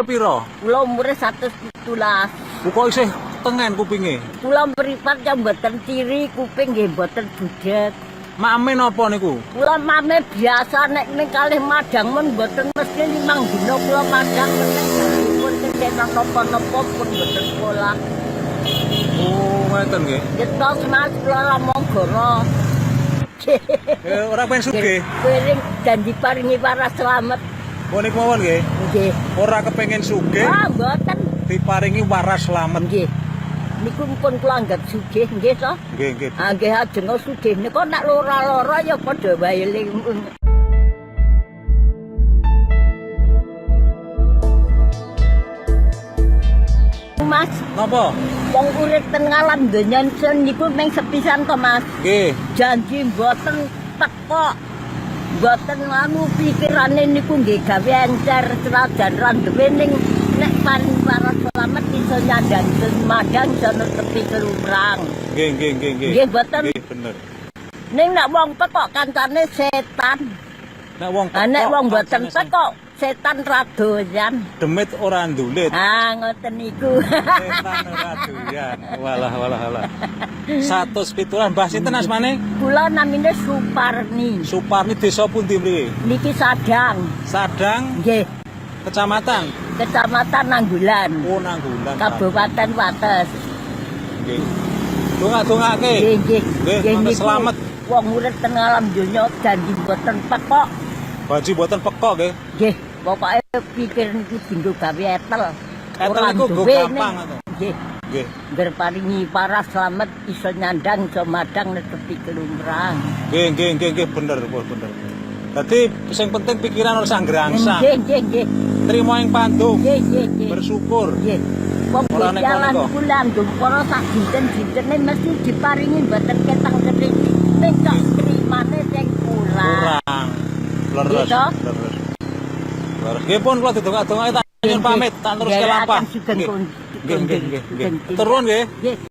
Piro? Kula umure 117. Kok isih tengen kupinge? Kula mripat ya mboten ciri, kuping nggih mboten budheg. Mame napa niku? Kula mame biasa nek ning kalih madang men mboten mesti 5 dina kula madang meneh pun ketenan napa-napa pun mboten polah. Oh, ngeten nggih. Yetos Mas kula ramong goro. Ora pengen sugih. Piring dan diparingi waras slamet. Oh niku mawon nggih. Nggih. Ora kepengin sugih, Ah mboten. diparingi waras slamet. Nggih. Niku pun kula anggap sugih nggih to. Nggih, nggih. Ah nggih ajeng sugih nika nek lara-lara ya padha wae ling. Mas, Napa? wong urip ten alam donya niku mung sepisan to, Mas. Nggih. Janji mboten tekok. Mboten anu pikirane niku nggih gawe encer senajan ra duwe ning nek paring para selamat iso nyandang madang iso netepi kelumrang. Nggih, nggih, nggih, nggih. Nggih, mboten. Nggih, bener. Ning nek wong tekok kancane setan. Nek wong Ah nek tekok, wong mboten kancane sing tekok setan ra doyan. Demit ora ndulit. Ah ngoten niku. Setan ora doyan. Walah, walah, walah. 117 Mbah sinten asmane? Kula namine Suparni. Suparni desa pundi mriki? Niki Sadang. Sadang, Nggih, kecamatan Kecamatan Nanggulan. Oh, Nanggulan. Kabupaten Wates. Nggih. Dongak-dongake. Nggih, nggih. Nggih, mangke niku selamat. Wong urip teng alam donya janji mboten pekok. Baju mboten pekok nggih. Nggih, pokoke pikir niku dinggo gawe etel. Etel Ora niku nggo duwe gampang ning. ngono. Nggih, Nggih. ngger paringi para slamet iso nyandang iso madang netepi kelumrang. Nggih, nggih, nggih, nggih bener, bener. Dadi sing penting pikiran ora usah ngrangsang. Nggih, nggih, nggih. Trimo ing pandum, Nggih, nggih, nggih. bersyukur. Nggih. Wong Ora Gusti Allah neko-neko. niku landung para sak dinten-dintene mesti diparingi mboten ketang sethithik. Ning kok trimane sing kurang. Kurang. Leres, Nggih, toh? leres. Leres. Nggih pun kula didongak-dongake tak nyuwun pamit, tak teruske lampah. Nggih, Nggih, nggih, nggih, nggih. Turun nggih. Nggih.